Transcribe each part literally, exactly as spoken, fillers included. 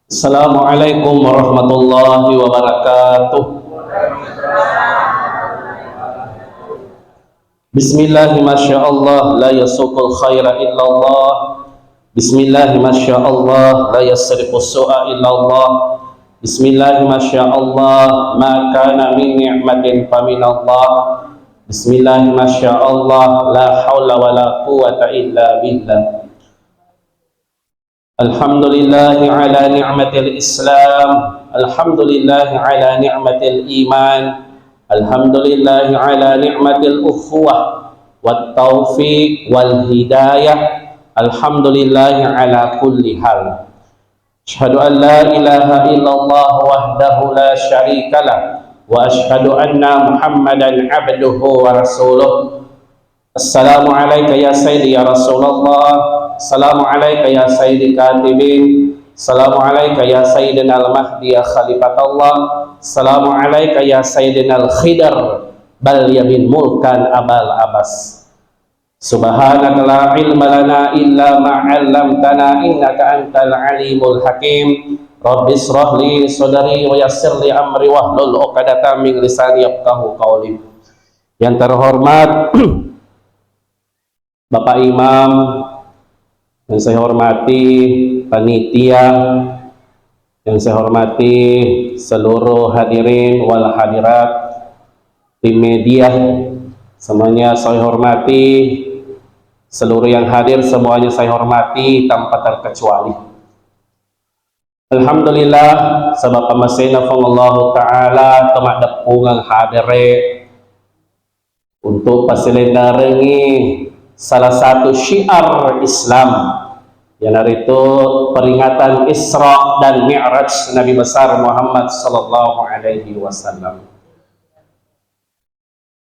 Assalamualaikum warahmatullahi wabarakatuh. Bismillah, masya Allah, la yasuqul khaira illallah. Bismillah, masya Allah, la yasrifu su'a illallah. Bismillah, masya Allah, ma kana min ni'matin faminallah. Bismillah, masya Allah, la haula wala quwwata illa billah. Alhamdulillahi ala ni'matil Islam. Alhamdulillahi ala ni'matil iman. Alhamdulillahi ala ni'matil ukhuwah wat taufiq wal hidayah. Alhamdulillahi ala kulli hal. Asyhadu an la ilaha illallah wahdahu la syarikalah, wa asyhadu anna Muhammadan abduhu wa rasuluh. Assalamu alaika ya sayyidi ya Rasulullah. Assalamu alaika ya sayyidi katibin. Assalamu alaika ya sayyidina al-mahdi ya khalifatallah. Assalamu alaika ya sayyidina al-khidr bal yamin mulkan abal abas. Subhanaka la ilma lana illa ma 'allamtana innaka antal alimul hakim. Rabbi israh li sadri wa yassir li amri wahlul 'uqdatam min lisani yafqahu qawli. Yang terhormat Bapak Imam, yang saya hormati panitia, yang saya hormati seluruh hadirin wal hadirat, tim media, semuanya saya hormati, seluruh yang hadir semuanya saya hormati tanpa terkecuali. Alhamdulillah, sabab pamasena Puang Allahu Ta'ala, tomaddeppungeng hadere untuk pasilennerengi salah satu syiar Islam, iyanaritu peringatan Isra dan Mi'raj Nabi besar Muhammad sallallahu alaihi wasallam.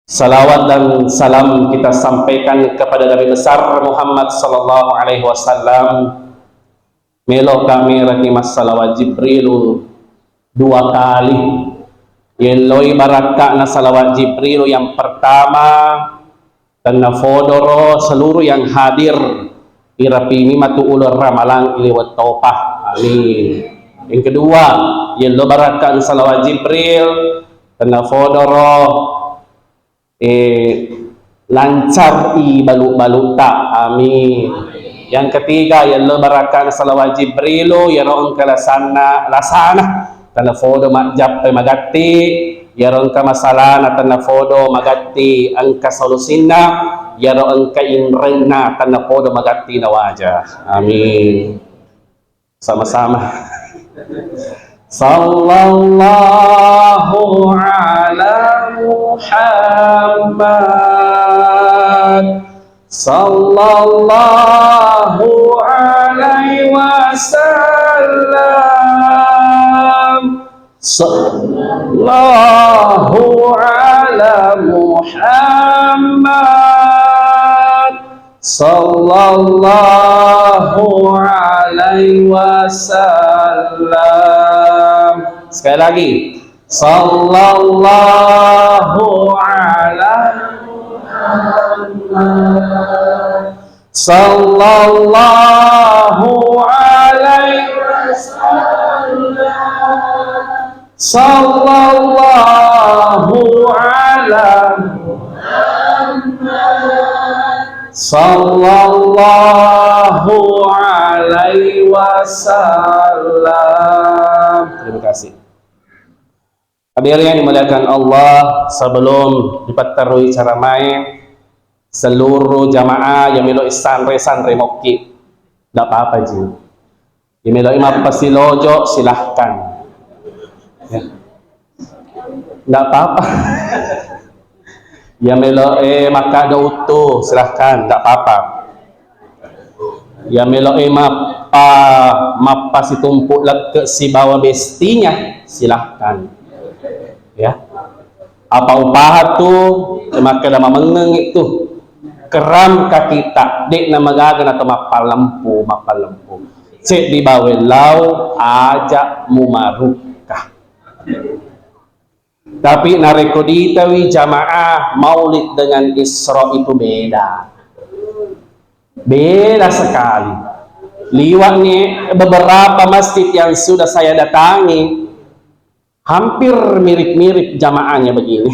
Salawat dan salam kita sampaikan kepada Nabi besar Muhammad sallallahu alaihi wasallam. Melo kami rati massalawat Jibrilu dua kali. Yelloi barakka'na salawat Jibrilu yang pertama, tenna fodoro seluruh yang hadir, irapini matu uleng ramalang ilewat topa. Amin. Yang kedua, yello barakka'na salawat Jibril, tenna fodoro, eh, lancar i balu-balutta. Amin. Yang ketiga, yello barakka'na salawat Jibrilu, yero engka lasanna, lasana, tenna fodo majjappai magatti, yero engka masalana tenna fodo magatti engka solusinna, yero engka inrenna tenna fodo magatti nawaja. Amin. Sama-sama. Sallallahu ala Muhammad. Sallallahu alaihi wasallam. Sallallahu ala Muhammad. Sallallahu alaihi wasallam. Sekali lagi. Sallallahu ala Muhammad. Sallallahu alaihi wasallam. Sallallahu ala Muhammad. Sallallahu alaihi wasallam. Terima kasih. Hadirin yang dimuliakan Allah, sebelum dipatterui ceramah, seluruh jamaah yang melo sanre-sanre mokki, tidak apa-apa ji. Yang melo mappasilojo, silahkan. Ya. Tidak apa-apa. Yang melo eh makkado utu, silahkan, tidak apa-apa. Iya melo'i mappa, mappasitumpu lekke sibawa bestinya, silahkan. Ya. Apa upaha tu, makkeda mamengeng itu. Keram kaki ta, de'na magaga na to mappalempu, mappalempu. Ceddi bawellau, aja mumarukka. Tapi narekko ditawi jamaah maulid dengan Isra itu beda. Beda sekali. Liwat nih beberapa masjid yang sudah saya datangi, hampir mirip-mirip jamaahnya begini.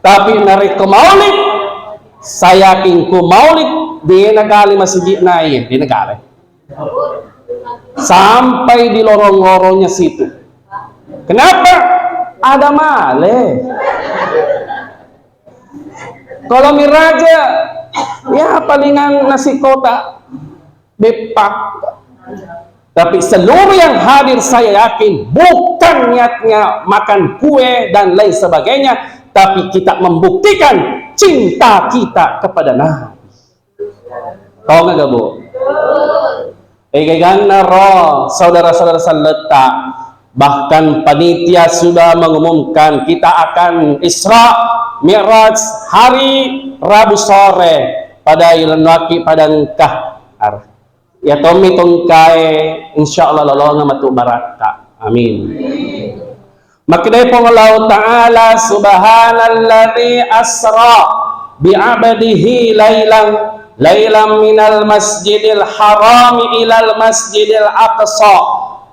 Tapi narekko maulid, saya yakin ku maulid, de' nagali masjid na, iya, de' nagali. Sampai di lorong-lorongnya situ. Kenapa? Ada male. Kalau miraja, ya palingan nasi kotak, beppa. Tapi seluruh yang hadir, saya yakin bukan niatnya makan kue dan lain sebagainya, tapi kita membuktikan cinta kita kepada Nabi. Tau nggak, Bu? Egaganna ro, saudara-saudara salletta, bahkan panitia sudah mengumumkan kita akan Isra Mi'raj hari Rabu sore pada ilenwaki pada engkah. Ar-, ya tommi tongkae, insya Allah lolonga matu barakka. Amin. Makkedai Puang Allahu Ta'ala, "Subhanalladzi asra bi 'abdihi lailan, lailan minal masjidil harami ilal masjidil aqsa,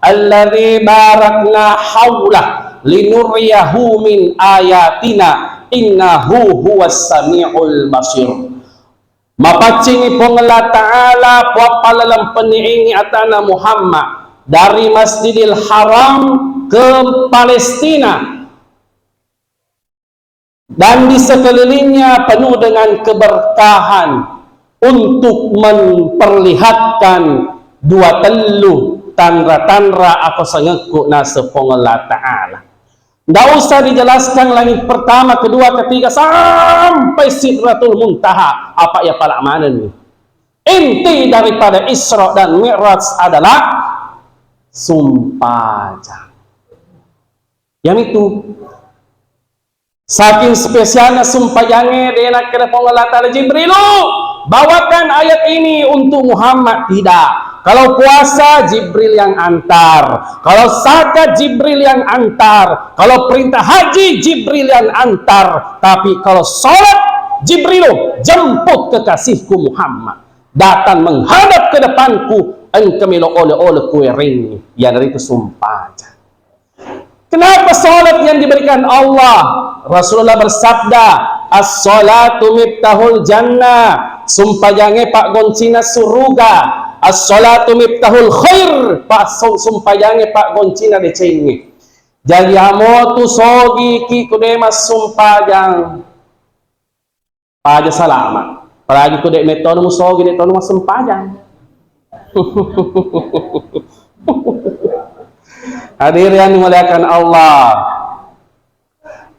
alladzi barakna haulah linuriyahu min ayatina, innahu huwas sami'ul basir." Mapaccingi Puang Allah Ta'ala, Puang pallalempenni atana Muhammad dari Masjidil Haram ke Palestina dan di sekelilingnya penuh dengan keberkahan untuk memperlihatkan dua tellu tanra-tanra akosengekku naseng Puang Allah Ta'ala. Ndak usah dijelaskan langit pertama, kedua, ketiga, sampai Sidratul Muntaha. Apa ya pala manenni. Inti daripada Isra dan Mi'raj adalah sumpajang. Yang itu, saking spesialnya sumpajangnge, de' nakkeda Puang Allah Ta'ala, "Jibrilu, bawakan ayat ini untuk Muhammad." Tidak. Kalau puasa, Jibril yang antar. Kalau zakat, Jibril yang antar. Kalau perintah haji, Jibril yang antar. Tapi kalau sholat, Jibrilu, jemput kekasihku Muhammad. Datang menghadap ke depanku, engka melo oleh-oleh kuerengngi. Iyanaritu sumpajang. Kenapa salat yang diberikan Allah? Rasulullah bersabda, "As-salatu miftahul jannah." Sumpajangnge paggoncina suruga. "As-salatu miftahul khair." Pa-, su-, sumpajangnge paggoncina decengnge. Jaji amo tu sogi ki kude massumpajang. Paja salama. Apalagi ku de' mettono musogi, de' tono massempajang. Hadirin yang dimuliakan Allah.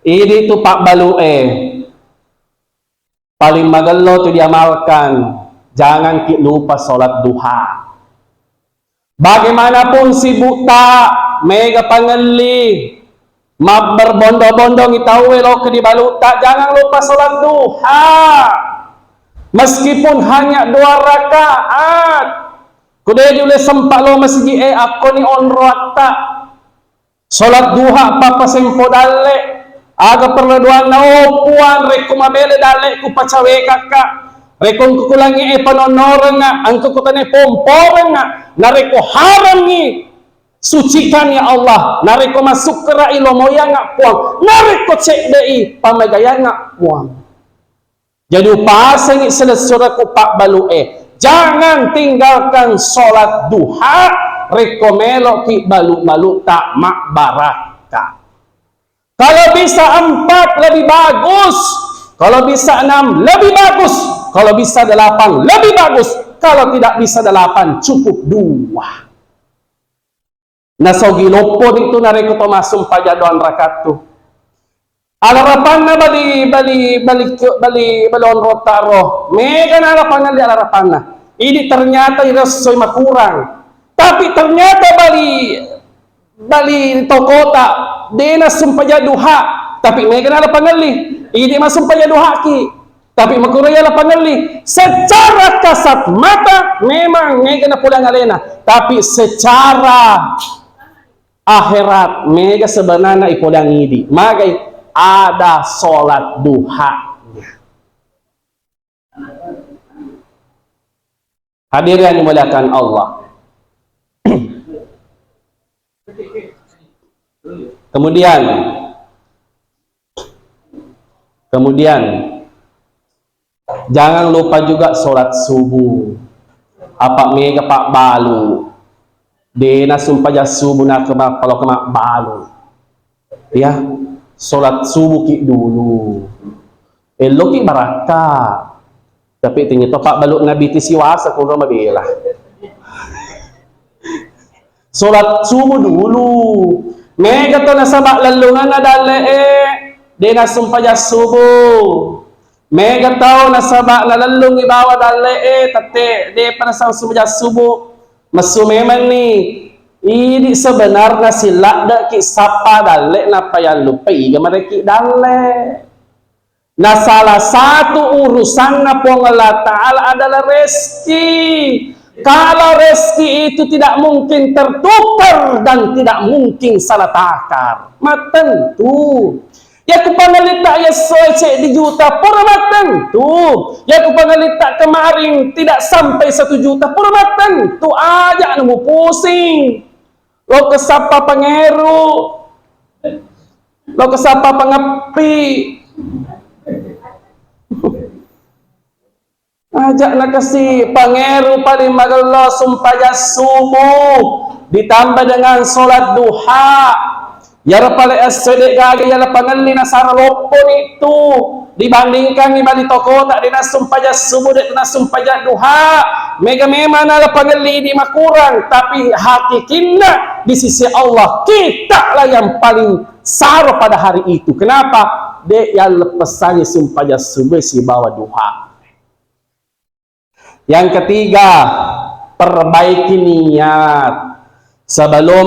Idi tu pabbalu e. Paling magello tu diamalkan. Jangan ki lupa sholat duha. Bagaimanapun sibukta, mega pangelli, mabberbondo-bondongi tauwe loke di balutta, jangan lupa sholat duha. Meskipun hanya dua rakaat. Kude diule sempa lo masigi e, akkoni onroatta. Sholat duha pappasempo dalle, aga perladuanna, oh Puang, rekko mabele dalleku pacawekakka, rekko engka kulangi e panonnorengnga, engka kutane pomporengnga, narekko harangngi, sucikan ya Allah, narekko masukkera'i lomoyangnga Puang, narekko cedde'i pamegayangngak Puang. Jadi upasengi selessurekku pabbalu e, jangan tinggalkan sholat duha rekko meloki balu-balutta mabbarakka. Kalau bisa empat lebih bagus, kalau bisa enam lebih bagus, kalau bisa delapan lebih bagus, kalau tidak bisa delapan cukup dua. Nasogi loppo ditu narekko to massumpajang doang rakattu. Alarapanna bali, bali, bali, bali, bali onrotta ro. Mega narapanna di alarapanna. Idi ternyata iressoi makurang. Tapi ternyata bali, bali tokota dena sumpajang duha. Tapi mega narapangelli. Idi massumpajang duhaki. Tapi makkuro iya lapangelli, secara kasat mata memang mega napoleang alena, tapi secara akhirat mega sebenarnya ipoleang idi. Magai ada sholat duhanya. Hadirin yang dimuliakan Allah. Kemudian, kemudian, jangan lupa juga sholat subuh. Apa mega pabbalu. De' nasumpajang subuh na kema-, kalau kemabbalu. Ya, sholat subuh ki dulu. Elloki barakka. Tapi ternyata pabbalu Nabi ti siwasa kuro mabela. Sholat subuh dulu. Mega to nasaba lellunganna dalle'e, de' nasumpajang subuh. Mega tau nasaba nalellungi bawa dalle'e, tette de'pa nasang sumpajang subuh. Messu memang ni. Idi sebenarna siladde'ki sappa dalle, nappa yallupai iga mareki dalle. Nah, salah satu urusanna Puang Allah Ta'ala adalah rezeki. Kalau rezeki itu tidak mungkin tertukar dan tidak mungkin salah takar. Mattentu. Yaku pangellitta yessoe ceddi juta, pura mattentu. Yaku pangellitta kemarin tidak sampai satu juta, pura mattentu. Aja' namu pusing. Lo kesappa pangeru. Lo kesappa pangeppi. Aja' nakasi pangeru paling magello sumpajang subuh ditambah dengan sholat duha. Yaro pale esso de' gaga yala pangelli nasara lopponi tu. Dibandingkangi bali tokota de' nasumpajang subuh, de' nasumpajang duha. Mega memang nala pangelli di makurang, tapi hakikinna di sisi Allah, kita lah yang paling saro pada hari itu. Kenapa? De' yalleppesangi sumpajang subuh sibawa duha. Yang ketiga, perbaiki niat. Sebelum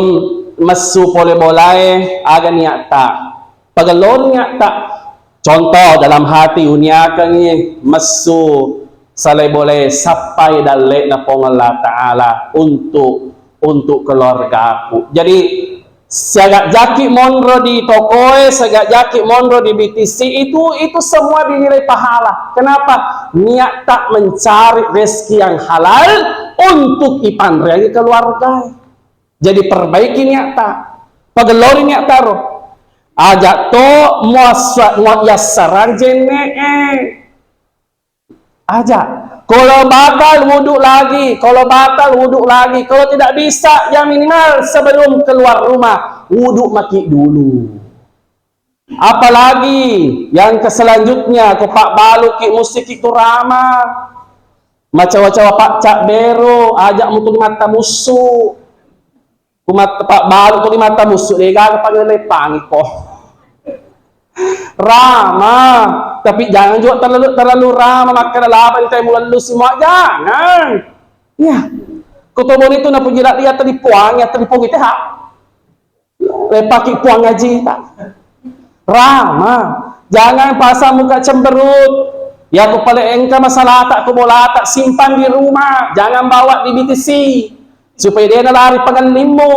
messu pole bolae, aga niatta. Pagellori niatta. Contoh, dalam hati uniakengngi messu salai bolae, sappai dalle'na Puang Allah Ta'ala untuk, untuk keluargaku. Jadi, siaga jaki monro di tokoe, siaga jaki monro di B T C, itu, itu semua dinilai pahala. Kenapa? Niatta mencari rezeki yang halal untuk ipanreangi keluarga. Jadi perbaiki niatta, pagellori niatta ro. Aja' to muassa-, muassarang jenne'e. Aja'. Kalau batal, wudhu lagi. Kalau batal, wudhu lagi. Kalau tidak bisa, ya minimal sebelum keluar rumah, wudhu maki dulu. Apalagi yang ke selanjutnya, ko pabbaluki mustiki tu rama. Macawa-cawa pacca beru, aja' mutu matta mussu. Ku mat-, pabbalu ko di mata musu, de' gaga pangaleppangiko. Rama, tapi jangan juga terlalu, terlalu rama, makkeda laba ni tai mulellu semua, jangan. Ya. Ko to boni tu napuji ladde' ya tadi puang, ya tadi puang itu hak. Lepaki puang ngaji tak. Rama, jangan pasang muka cemberut. Ya, ko pale engka masalata, ko bolata, simpan di rumah, jangan bawa di B T C, supaya de' nalari pangellimmu.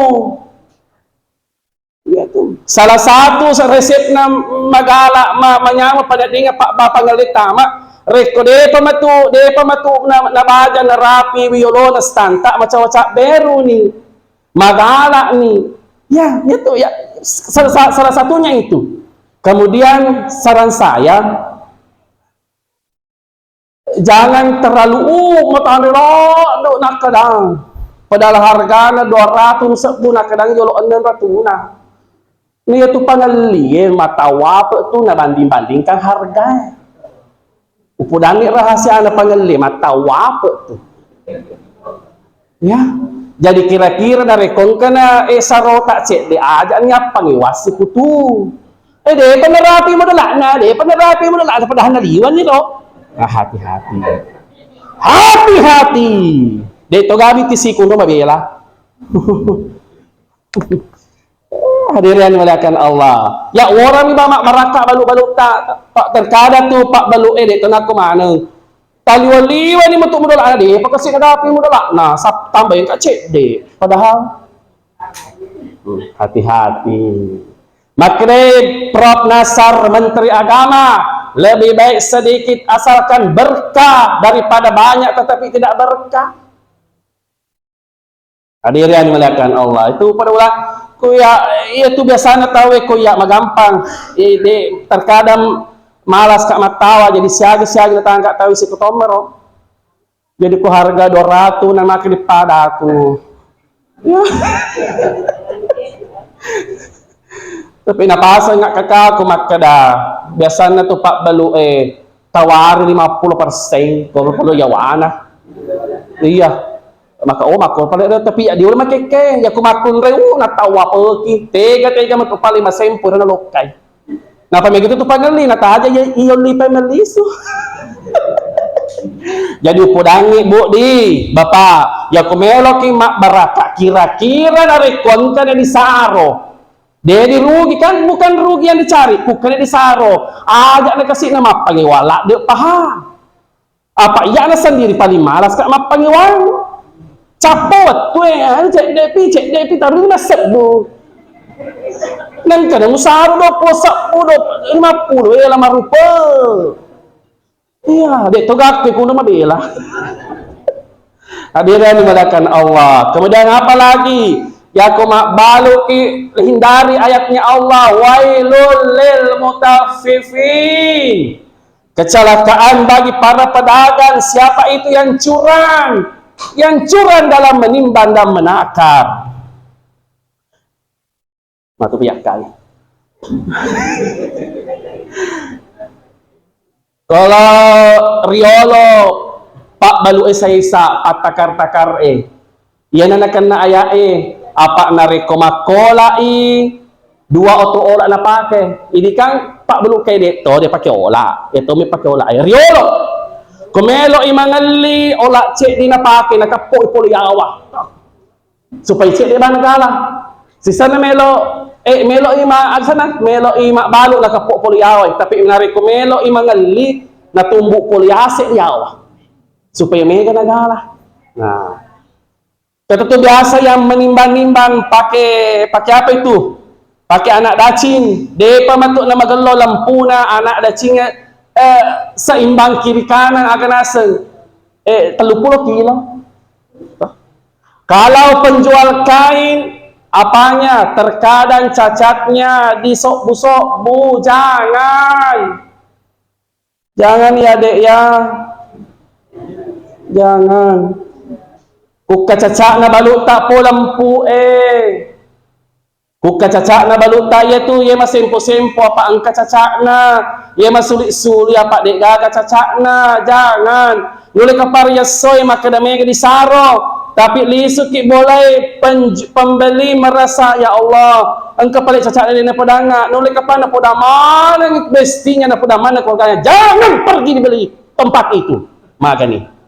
Iya tu. Salah satu resepna magala, ma-, manyama pada dinga pa-, ba-, pangelli tama, rekko de'pa matu, de'pa matu na-, nabaja narapi wiolona stanta, macawa-cawa beru ni. Magala'ni. Ya, itu ya, sa-, sa-, salah satunya itu. Kemudian saran saya, jangan terlalu, uh, matanre ladde' nakkadang. Padahal hargana dua ratus sebbu, nakkadang jolo enneng ratuna. Nah, iya tu pangellie matawape tu nabanding-bandingkan harga. Upodanni rahasiana pangelli, mattau ape tu. Ya. Jadi kira-kira narekko engkana, eh, sarota cedde aja ni appangi wasi kutu. Eh, de'pa narapi modala'na, de'pa narapi modala'na, padahal naliwani ro. Ah, hati-hati. Hati-hati. De' to gabi ti sikunro mabela. Hadirin yang dimuliakan Allah. Ya, worami ba ma-, marakka balu-balutta. Pa-, terkadang tu pabbalu e de' to nakko maneng. Taliwa-liwa ni metu modala'na, de' pakasi nadapi modala'na, sap-, tambahin ka cedde. Padahal, hmm, hati-hati. Makanya Prof Nasar, Menteri Agama, lebih baik sedikit asalkan berkah daripada banyak tetapi tidak berkah. Hadirin yang dimuliakan Allah, itu pada ulah ku ya, iya tu biasanya tahu ko ya magampang. Eh, de, terkadang malas ka mattawa, jadi siaga-siaga natangka tahu isi kutomero. Jadi ku harga dua ratus na maka dipada tu. Ya. Tapi napasang nggak kakak aku makkeda, biasanya tu pak balu eh tawari lima puluh persen, kalau perlu yawana. Iya. Maka oh maka pale tapi ya diulang makekke, ya ku makunre uh natawa peki. Tega-tega maka pale masempu na lokkai. Napa mega tu pangelli nataja ya iyo lipai melisu. Jadi upodangi bu di bapak, ya ku meloki mak baraka kira-kira narekko engka na disaro. De dirugi kan, bukan rugi yang dicari, bukan disaro. Aja na kasih na mappangi wala de paham. Apa iyana sendiri paling malas ka mappangewang. Cappo wettu e, anu ceddepi, ceddepi taruna sebbu. Nengka na musaro dua puluh sebbu, dua puluh, lima puluh, eh, lama rupa. Iya, de to gakku kuno mabela. Hadirin dimuliakan Allah. Kemudian apa lagi? Yako mabbaluki hindari ayatnya Allah, wailul lil mutaffifin. Kecelakaan bagi para pedagang. Siapa itu yang curang? Yang curang dalam menimbang dan menakar. Matu piakkai. Kalau riolo pak balu e saisa, pak takar-takar e. Iyana nakenna aya'e, apa narekko makkolai dua oto ola napake. Idi kan pak balu kai de to de pake ola, e to mi pake ola e riolo. Ko meloi mangelli ola ceddi napake, nakeppo pole yawa. Supaya ceddi bana gala. Sisana melo, eh, meloi ma, aksana, meloi mabbalu nakeppo pole yawa. Tapi narekko meloi mangelli, natumbu pole ase yawa. Supaya mega nagala. Nah. Kata tu biasa yang menimbang-nimbang pakai, pakai apa itu? Pakai anak dacing. Depa matu na magello lempuna anak dacing, eh, seimbang kiri kanan aga naseng. Eh, tellu puluh kilo. Kalau penjual kain, apanya? Terkadang cacatnya disobbu-sobbu. Jangan. Jangan ya, Dek, ya. Jangan. Kukkacacakna balutta pola empu e. Kukkacacakna balutta iya tu, iya masempo-sempo apa engka cacakna, iya masuli-suli apa de'gaga cacakna. Jangan. Nulle kapari yessoe makkeda mega disaro, tapi lisuki bolae penj-, pembeli merasa, "Ya Allah, engka pale cacakna de napodangnga." Nulle kapang napoda maneng bestinya, napoda maneng keluarganya, "Jangan pergi dibeli tempat itu." Magani.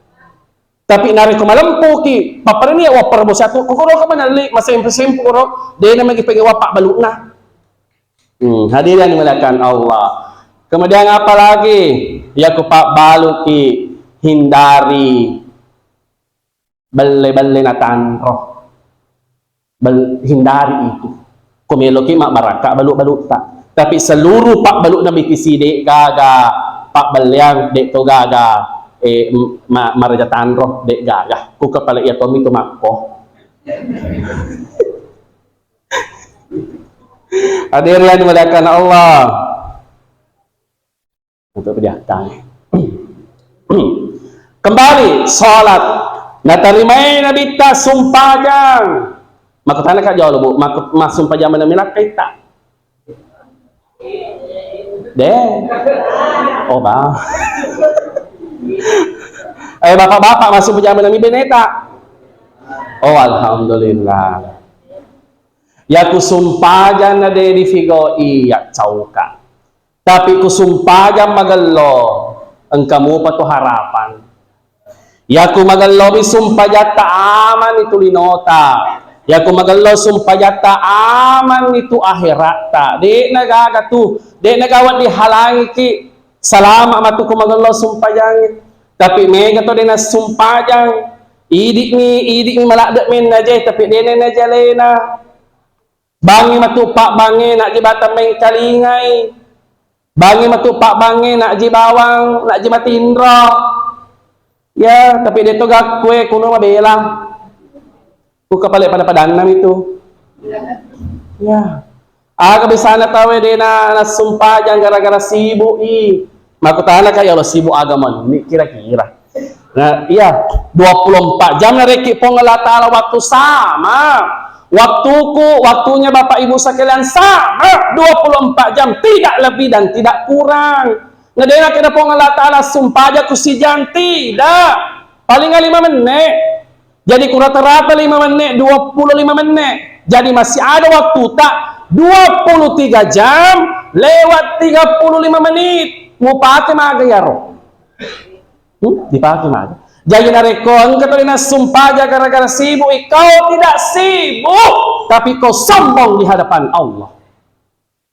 Tapi narekko malempuki, papparenni ya wappara bosi atu, kokoro ka manelli, masempo-sempo koro, de namagi pengewa pabbalu'na. Hmm, hadirin yang dimuliakan Allah. Kemudian apa lagi? Yako pabbaluki, hindari belle-belle natanro. Bel-, hindari itu. Ko meloki mabbarakka balu-balutta. Tapi seluruh pabbalu'na B T C de'gaga pabbelleang, de to gaga, eh, ma-, maraja tanro, de'gaga. Ku kepala iya tommi tu makko. Hadirin yang dimuliakan Allah. Untuk pediahtang. Kembali, salat. Natarimai Nabitta sumpajang. Makkutana ka jolo, Bu, makku-, massumpajang maneng milakkaita? De. Oh, ba. Eh, bapak-bapak, massumpajang maneng mi beneta? Oh, alhamdulillah. Yaku sumpajang na de difigo, iya cauka. Tapi ku sumpajang magello, engka mupa tu harapan. Yaku magellomi sumpajatta, amanni tu linota. Yaku magello sumpajatta, amanni tu akheratta. De'na gaga tu, de'na gaga wedding halangiki. Salama matu ku magello sumpajang. Tapi mega to de'na sumpajang. Idi'ni, idi'ni maladde mennaje, tapi de'na najalena. Bangngi matu pabbangnge, najji batang mengkalingai. Bangngi matu pabbangnge, najji bawang, najji matinro. Ya, tapi de to gakkue kuno mabela. Ku kapale pada-padanna mitu. Ya. Aga bisana tauwe dena nassumpajang gara-gara sibuk i. Makutana ka, ya Allah, sibuk aga menni kira-kira. Nah, iya, dua puluh empat jam narekki Puang Allah Ta'ala waktu sama. Waktuku, waktunya Bapak Ibu sekalian sama, dua puluh empat jam, tidak lebih dan tidak kurang. Nah, dena kena Puang Allah Ta'ala sumpajang ku sijang, tidak. Paling lima menit. Jadi ku rata-rata lima menit, dua puluh lima menit. Jadi masih ada waktu tak dua puluh tiga jam lewat tiga puluh lima menit. Mupake maga yaro. Hmm? Dipake maga. Jadi narekko engka tuli nassumpajang gara-gara sibuk, kau tidak sibuk, tapi kau sombong di hadapan Allah.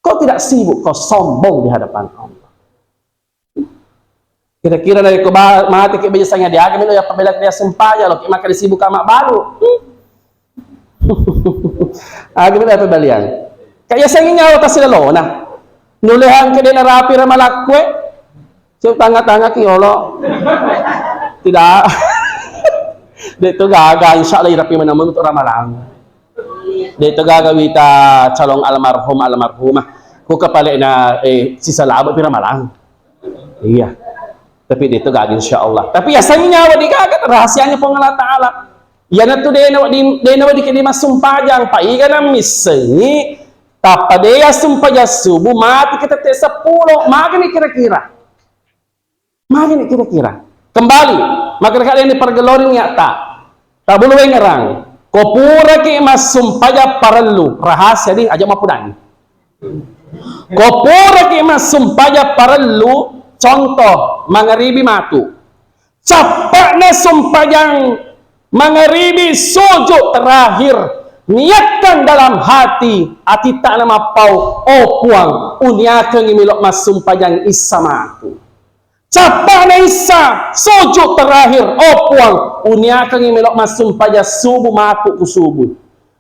Kau tidak sibuk, kau sombong di hadapan Allah. Kira-kira narekko ba-, mate ki beja sanga diaga melo ya pabela dia sumpajang lo, ki maka disibuk ka mabbalu. Aga melo ya pabaliang. Kaya sangi nyawa tasilolona. Nulehang ke dena rapi ramalakkue. Cuk tanga-tanga ki yolo. Tidak. De'to gaga, insya Allah irapi menemu untuk ramalang. De'to gaga wita calon almarhum, almarhumah. Ku kepalena, eh, sisa labo pi ramalang. Iya. Tapi de'to gaga, insya Allah. Tapi ya sangi nyawa digaga, rahasianya Puang Allah Ta'ala. Iyanatu de'na di, de'na di kedi massumpajang, pa iga nammissengi, tappa de ya sumpajang subuh, mati kita te sepuluh, magani kira-kira. Magani kira-kira. Kembali, maka dekat yang dipergelori niatta. Tak bulu wengerang. Ko puraki massumpajang parellu, rahasia di, aja mapudangi. Ko puraki massumpajang parellu, contoh, mangaribi matu. Cappa'na sumpajang mangaribi sujud terakhir, niatkan dalam hati, atitta na mappau, "Oh Puang, uniakengi melo massumpajang issa matu." Cappa'na issa sujud terakhir, "Oh Puang, uniakengi melo massumpajang subuh matu ku subuh."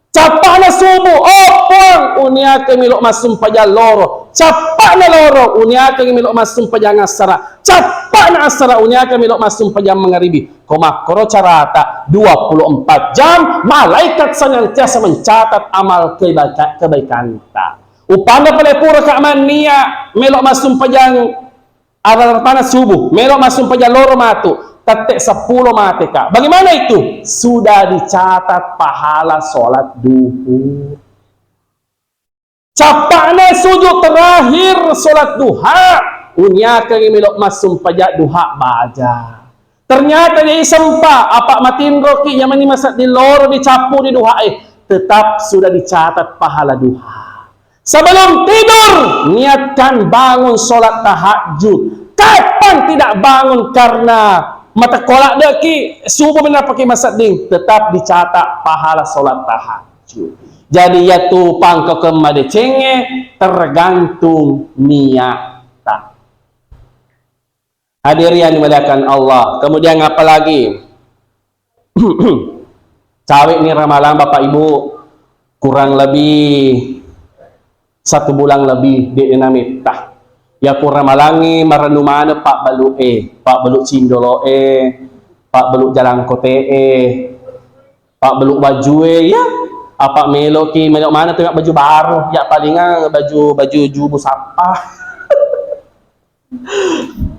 Cappa'na subuh, "Oh Puang, uniakengi melo massumpajang loro." Cappa'na loro, "Uniakengi melo massumpajang assara." Cappa'na assara, "Uniakengi melo massumpajang mangaribi." Ko makkoro carata, dua puluh empat jam malaikat senantiasa mencatat amal kebaika-, kebaikanta. Upanda pale pura ka mannia melo massumpajang Agar tana subuh, melo massumpajang loro matu, tette seppulo mate ka. Bagaimana itu? Sudah dicatat pahala sholat duhur. Cappa'na sujud terakhir sholat duha, uniakengi melo massumpajang duha baja. Ternyata dia sempa, apa matinroki, yamani masedding loro dicappu di duha, eh, tetap sudah dicatat pahala duha. Sebelum tidur, niatkan bangun sholat tahajud. Kapan tidak bangun karena mata kolak deki, subuh menapaki masedding, tetap dicatat pahala sholat tahajud. Jadi, yatu pangkokeng madecengnge tergantung niatta. Hadirin yang dimuliakan Allah. Kemudian apa lagi? Cawe ni ramalang, Bapak Ibu, kurang lebih satu bulan lebih de nametta. Ya ku ramalangi marennu maneng pabbalu e, pabbalu cindolo e, pabbalu jalangkote e, pabbalu baju e, ya. Apa meloki, melo maneng tu baju baru, ya palingan baju, baju jubu sappa.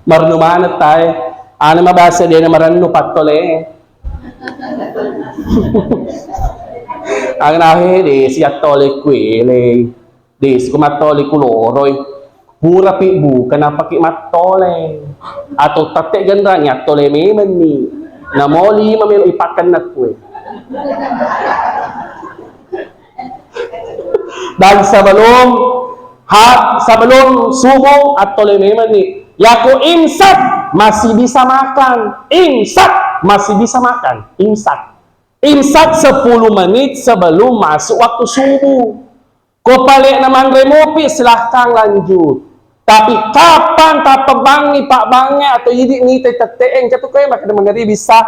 Marennu maneng tae. Anu mabasa de na marennu pattole. Anu nahe de siattole kuele. De siko mattole kuloroi. Pura pi buka napaki mattole. Atau tette genrangi attole memenni. Namo lima melo ipakenna kue. Dan sebelum ha-, sebelum subuh atau lima menit, yaku imsak masih bisa makan, imsak masih bisa makan, imsak. Imsak sepuluh menit sebelum masuk waktu subuh. Ko pale na manre mopi, silahkan lanjut. Tapi kapan tappebangi pabbangnge atau idi ngitai tette engka tu koe makkeda mangaribi sa.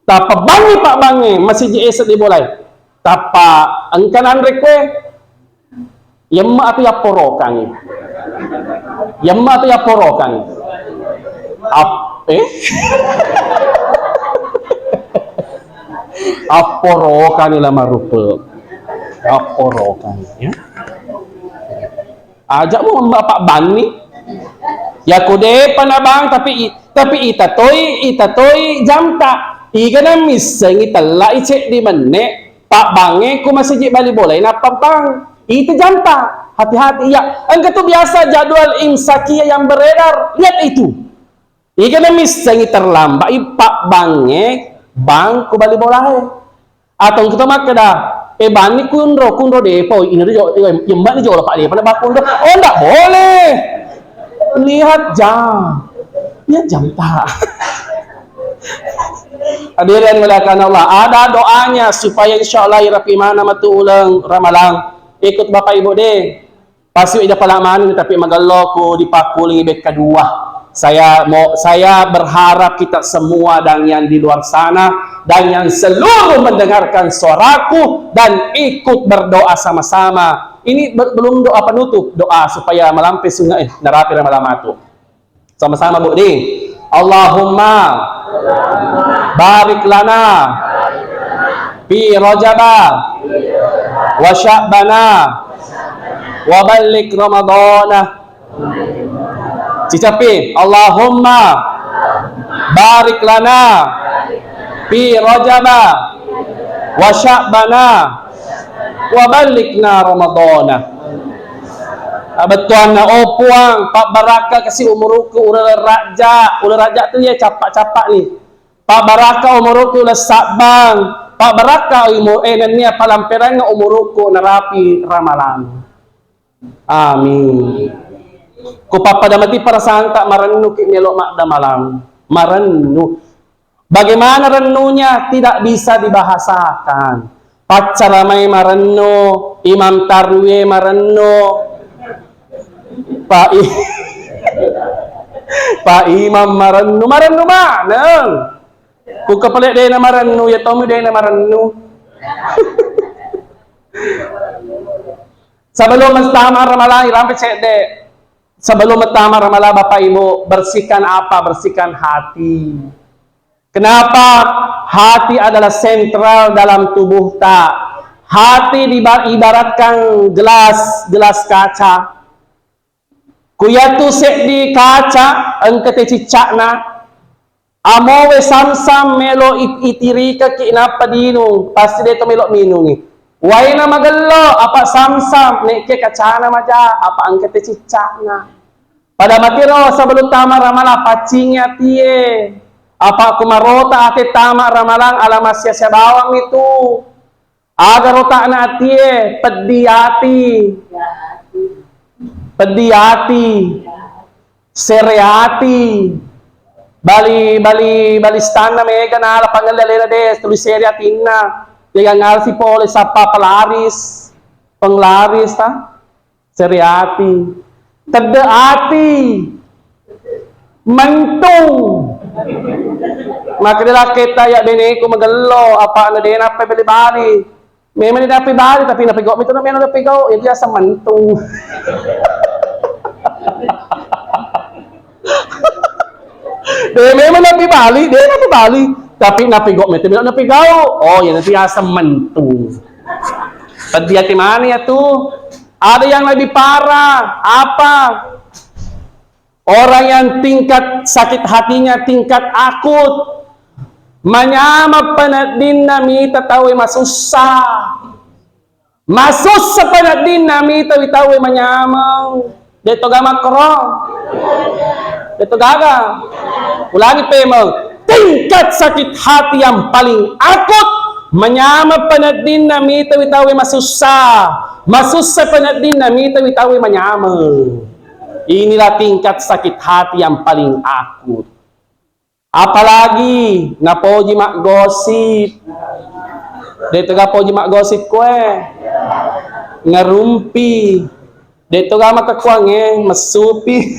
Tappa bangngi pabbangnge, masiji ese di bolai. Tappa engka nanre kue, yemma atu yapporokangi. Yemma atu yapporokangi. Ap-, eh? Apporokani la marupe. Apporokani, ya. Aja mu mamba pabbanni. Ya ko depa na bang, tapi i-, tapi ita toi, ita toi jamta. Igana missengi tella i ceddi menne, pabbangnge ku masiji bali bolae nappa bang. Ita jamta. Hati-hati, ya. Engka tu biasa jadwal imsakia yang beredar. Lihat itu. Igana missengi terlambat i pabbangnge bang ku bali bolae. Atau kita makkeda, "Eh, banni kunro, kunro depo, ini jo, yemba ni jolo pak depo na bakunro." Oh, ndak boleh. Lihat jam. Lihat jam tak. Hadirin muliakan Allah, ada doanya supaya insya Allah irapi mana matu uleng ramalang. Ikut Bapak Ibu deh. Pasti udah pala maneng, tapi magello ku dipakkuling bekka dua. Saya mau, saya berharap kita semua dan yang di luar sana dan yang seluruh mendengarkan suaraku dan ikut berdoa sama-sama. Ini be-, belum doa penutup, doa supaya malampe sungai, eh, narapi ramalamatu. Sama-sama, Bu, di. Allahumma barik lana fi Rajaba wa Sya'bana wa balligh Ramadana. Cicapi, Allahumma barik lana fi Rajaba wa Sya'bana wa ballighna Ramadana. Abettuanna, oh Puang, pabbarakka kasi umurukku, uleng rajja, uleng rajja tu ye cappa-cappa ni. Pabbarakka umurukku uleng sabbang, pabbarakka imu-, eh, nennia palamperanna umurukku narapi ramalang. Amin. Ku pappada mati perasaan tak marennu ki melo maddamalang. Marennu. Bagaimana rennunya? Tidak bisa dibahasakan. Paccaramai marennu, imam tarwiye marennu, Pak I-, Pak Imam marennu, marennu maneng. Ku kepele dena marennu, ya Tommy dena marennu. Sebelum mestama Ramalang, rampe cedde. Sebelum mestama Ramalang, Bapak Ibu, bersihkan apa? Bersihkan hati. Kenapa? Hati adalah sentral dalam tubuh ta. Hati diba-, ibaratkan gelas, gelas kaca. Ku yatu seddi kaca engka te cicca'na, amowe samsam melo it-, itirikeki nappa dinung, pasti deto melo minungi. Waena magello, apa samsam, nekke kacana maja, apa engka te cicca'na. Pada matiro sebelum tama ramalang, paccingi atie. Apa kumarota ate tama ramalang, ala massia-sia bawang itu. Aga rota'na atie, peddi ati. Peddi ati. Sere ati. Bali, bali, bali stanna mega nala pangella lela de, tuli sere atinna. Degang alsi pole sappa pelaris. Penglaris ta. Seri ati. Tedde ati. Mentung. Maka de lakketta ya beneku magello, apa na de nappa bali-bali. Memang de nappa bali, tapi napigau itu namanya napigau, itu biasa mentung. De memang nappa bali, de nappa bali, tapi napigau itu bilang napigau. Oh, ya nanti asam mentung. Peddi ati mana ya tuh? Ada yang lebih parah. Apa? Orang yang tingkat sakit hatinya tingkat akut. Manyameng peneddinna mita tauwe masussa. Masussa peneddinna mita wi tauwe manyameng. Deto gaga makkoro? Deto gaga? Ulangi pemeng. Tingkat sakit hati yang paling akut, manyameng peneddinna mita wi tauwe masussa, masussa peneddinna mita wi tauwe manyameng. Inilah tingkat sakit hati yang paling akut. Apalagi napoji maggosip. De'to ga poji maggosip koe. Ngerumpi. De'to ga makekkuangnge, messupi.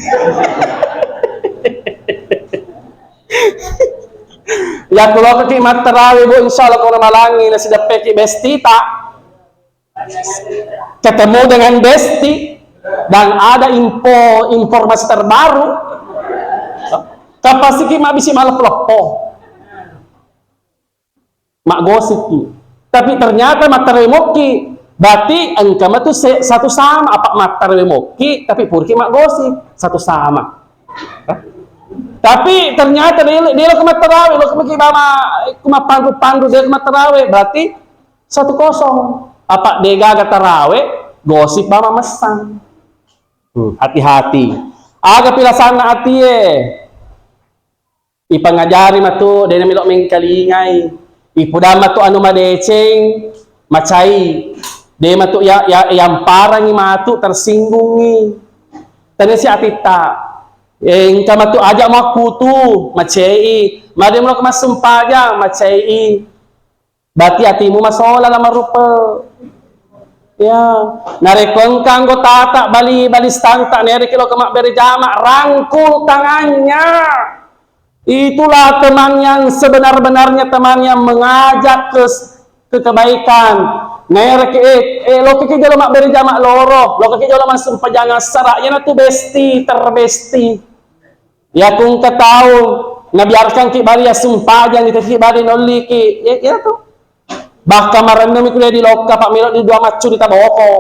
Yakku lokaki mattarawe, Bu, insya Allah ko namalangi nasideppeki bestita. Ketemu dengan besti dan ada info, informasi terbaru. Kapasiki mabisi maleppo-leppo. Maggosipki. Tapi ternyata mattarawe mokki. Berarti engka matu se-, satu sama, apa mattarawe mokki, tapi puraki maggosip, satu sama. Hah? Tapi ternyata de-, de-, lo mattarawe, lo maki bama, ku mappandu-pandu, de-, mattarawe, berarti satu kosong. Apa degaga tarawe, gosip bama messang. Hmm, hati-hati. Aga pilasanna atie? Ipangajari matu, de namelo mengkalingai. Ipudang matu anu madeceng, macai. De matu ya, ya, yamparangi matu, tersinggungi. Tenesi atitta. Eh, engka matu aja makkutu, macai. Made melo massumpajang, macai. Berarti atimu masola la marupa. Ya, narekko engka anggotata bali, bali stanta, narekko lo mabbere jama, rangkul tangannya. Itulah teman yang sebenar-benarnya, teman yang mengajak ke, ke kebaikan. Narekko, eh, eh, lo keke jolo mabbere jama loro, lo keke jolo massumpajang assara, yana tu besti, terbesti. Iya ku engka tau nabiarkangki bali assumpajang, itaki bali nolliki. Iya, iya tu. Bahkan marennemi kuliah di lokka, pak melo di dua maccu di taboko.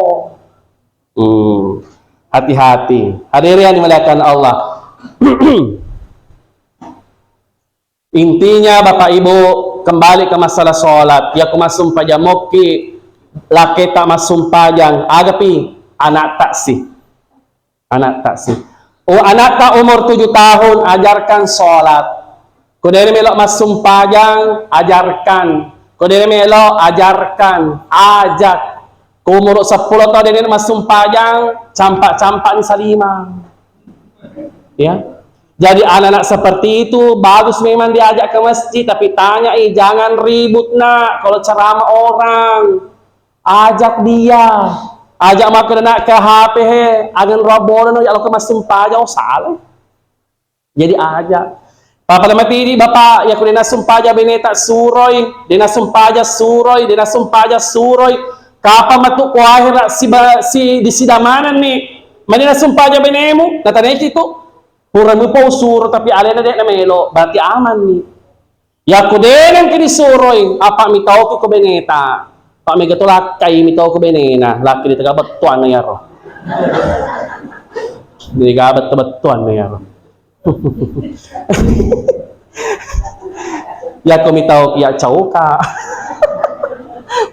Hmm. Hati-hati. Hadirin yang dimuliakan Allah. Intinya, Bapak Ibu, kembali ke masalah sholat. Iya ku massumpajang mokki, laketa massumpajang, agapi anak taksi. Anak taksi. Oh, anakta umur tujuh tahun, ajarkan sholat. Ko dena melo massumpajang, ajarkan. Ko dena melo, ajarkan. Ajak. Ko umur seppulo tahun dena massumpajang, campak-campak ni salima. Ya. Jadi anak-anak seperti itu bagus memang diajak ke masjid, tapi tanyai, jangan ribut, Nak, kalau ceramah orang. Ajak dia. Ajak makkeda, Nak, ke H P he, angen roa bolano, ya lo ke massumpajang, oh, salah. Jadi ajak. Papa mati di Bapak, ya ku dena sumpajang beneta suroi, dena sumpajang suroi, dena sumpajang suroi. Kapang matu ko ahera siba-, si, di sidamanenni. Mani na sumpajang benemu, nataneki tu. Pura mupa usuro, tapi alena de na melo, berarti aman ni. Yakko denengki disuroi, apa mitauki ko beneta. Pak mega to lakkai mitau ko benena, lakki di tega bettuanna yaro. Di tega bettu-bettuanna yaro. Yakko mitauki ya cauka.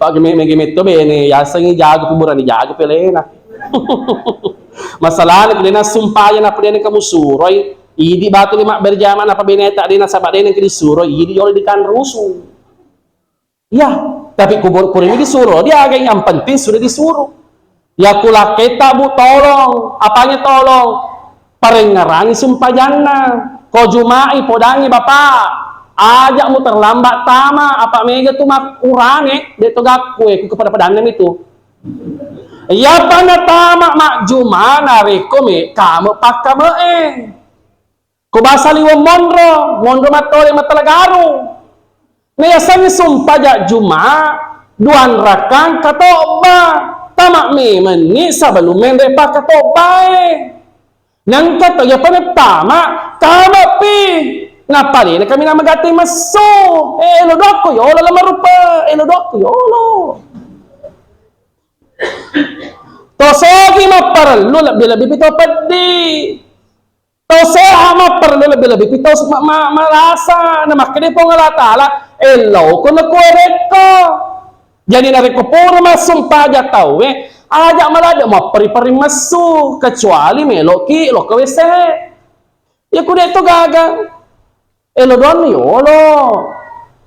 Pak geme-, mega metto bene, yasengi jago pi burani jago pelena. Masalahna, ko dena sumpajang, nappa dena kamu suroi, idi batu lima berjamaah, nappa beneta dena, saba dena ki disuro, idi yolo dikanrusu. Iya, tapi kubur kurimi disuro, dia aga yang penting sudah disuro. Ya kulakketta, Bu, tolong, apanya tolong? Parengngerangi sumpajanna. Ko Juma'i podangi, Bapak. Aja mu terlambat tama, apa mega tu makkurane, de to gakkue, ku kepada-padanna itu. Iyapa natama majjuma narekko me-, kame pakkame'e. Ko basa liweng monro, monro mattole matala garung. Nayasengnge sumpaja Juma, duanrakang katobba. Tama memenni sebelum menre pakkatobbae. Nengka to iyapa nattama, kamapi. Nappa dena kami namagatti messu. Eh, elo dokko yolo lamarupa, elo dokko yolo. To sogi mapparellu lebbi-lebbi pi to peddi. To seha mapparellu lebbi-lebbi pi to ma-, ma-, marasa. Namakkeda Puang Allah Taala, elo ko nakuerekko. Jadi narekko pura massumpaja tauwe, aja maladde mapperi-peri messu, kecuali meloki lo ke W C. Iya ku de to gaga. Elo doang yolo.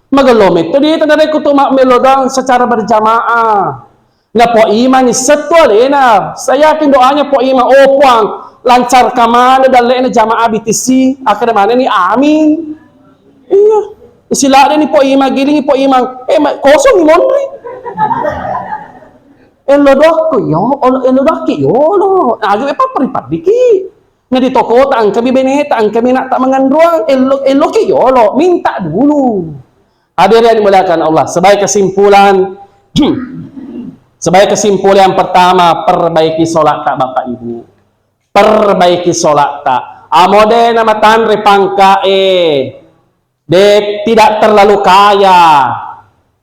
Magello metto dieta narekko tu ma-, melo doang secara berjamaah. Napoimani settu alena. Saya yakin doanya poimang, "Oh Puang, lancarkan mana dalle'na jamaah B T C." Akkeda manenni, "Amin." Iya. Siladeni poimang, gilingi poimang. Eh, ma-, kosong monri. Elo dokko yo, elo, elo dokki yolo. Aju e papperi-perriki. Na di tokota engkami beneta, engkami anakta manganruang, elo-, eloki yolo, minta dulu. Hadirin yang dimuliakan Allah, sebagai kesimpulan, sebagai kesimpulan yang pertama, perbaiki sholat tak Bapak Ibu. Perbaiki sholat tak. Amode na matanre pangkae, de, tidak terlalu kaya.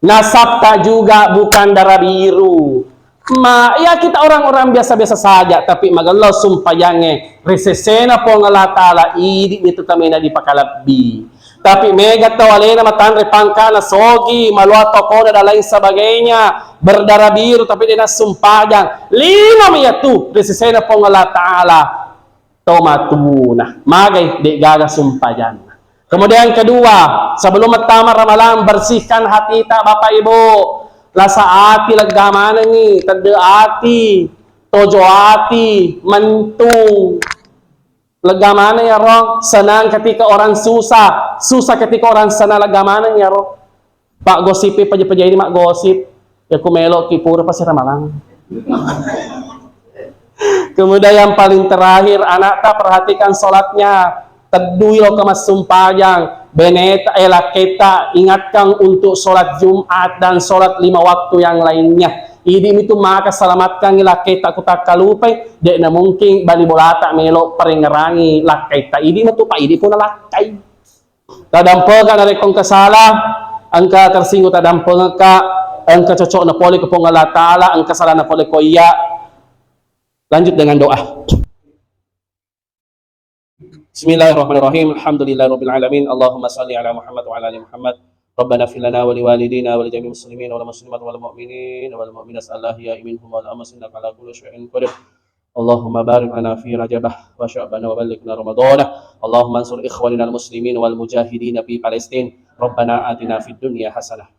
Nasabta juga bukan darah biru. Ma, ya kita orang-orang biasa-biasa saja, tapi magello sumpajangnge ri sesena Puang Allah Ta'ala, idi mitu tamena dipakalebbi. Tapi mega tau alena matanre pangkana sogi, maloa tokona dan lain sebagainya, berdarah biru tapi de' nassumpajang. Lino mi yatu ri sesena Puang Allah Ta'ala. Tomatuna. Magai de' gaga sumpajanna. Kemudian kedua, sebelum mettama Ramalang, bersihkan hatita, Bapak Ibu. Lasa ati lega manengi, tedde ati, tojo ati, mentung. Lega maneng yaro, senang ketika orang susah, susah ketika orang senang, lega maneng yaro. Pak gosip, peja-peja ini mak gosip. Ya ku melo ki pura pasti Ramalang. Kemudian yang paling terakhir, anakta perhatikan sholatnya. Teddui lo ke massumpajang. Beneta, eh, lakketa ingatkan untuk sholat Jumat dan sholat lima waktu yang lainnya. Idi mitu maka selamatkan lakketa ku takkalupai, de' na mungkin bali bolata melo perengerangi lakketa. Idi mitu Pak, idi puna lakkai. Tadampengka narekko engka salah, engka tersinggung tadampengka, engka cocokna pole ko Puang Allah Ta'ala, engka salahna pole ko iya. Lanjut dengan doa. Bismillahirrahmanirrahim. Alhamdulillahirabbil alamin. Allahumma salli ala Muhammad wa ala ali Muhammad. Rabbana ighfir lana wa liwalidina wa li jami'il muslimin wal muslimat wal mu'minin wal mu'minat al ahya'i minhum wal amwat innaka ala kulli syai'in qadir. Allahumma barik lana fi Rajabah wa Sya'bana wa ballighna Ramadana. Allahumma ansur ikhwanina al-muslimin wal mujahidin fi Palestin. Rabbana atina fid dunya hasanah.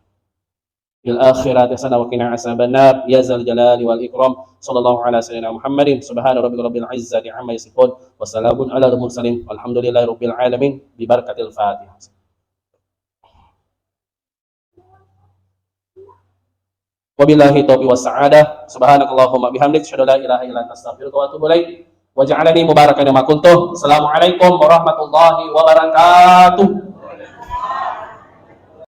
Fil akhirati hasanah wa qina azabannar. Ya zal jalali wal ikram. Sallallahu ala sayyidina Muhammadin. Subhana rabbika rabbil izzati amma yasifun. Wa salamun ala al mursalin. Walhamdulillahi rabbil alamin. Bi barakatil Fatihah. Wabillahi taufiq was sa'adah. Subhanakallahumma bihamdik, asyhadu an la ilaha illa anta, astaghfiruka wa atubu ilaik. Waj'alni mubarakan aina ma kuntu. Assalamualaikum warahmatullahi wabarakatuh.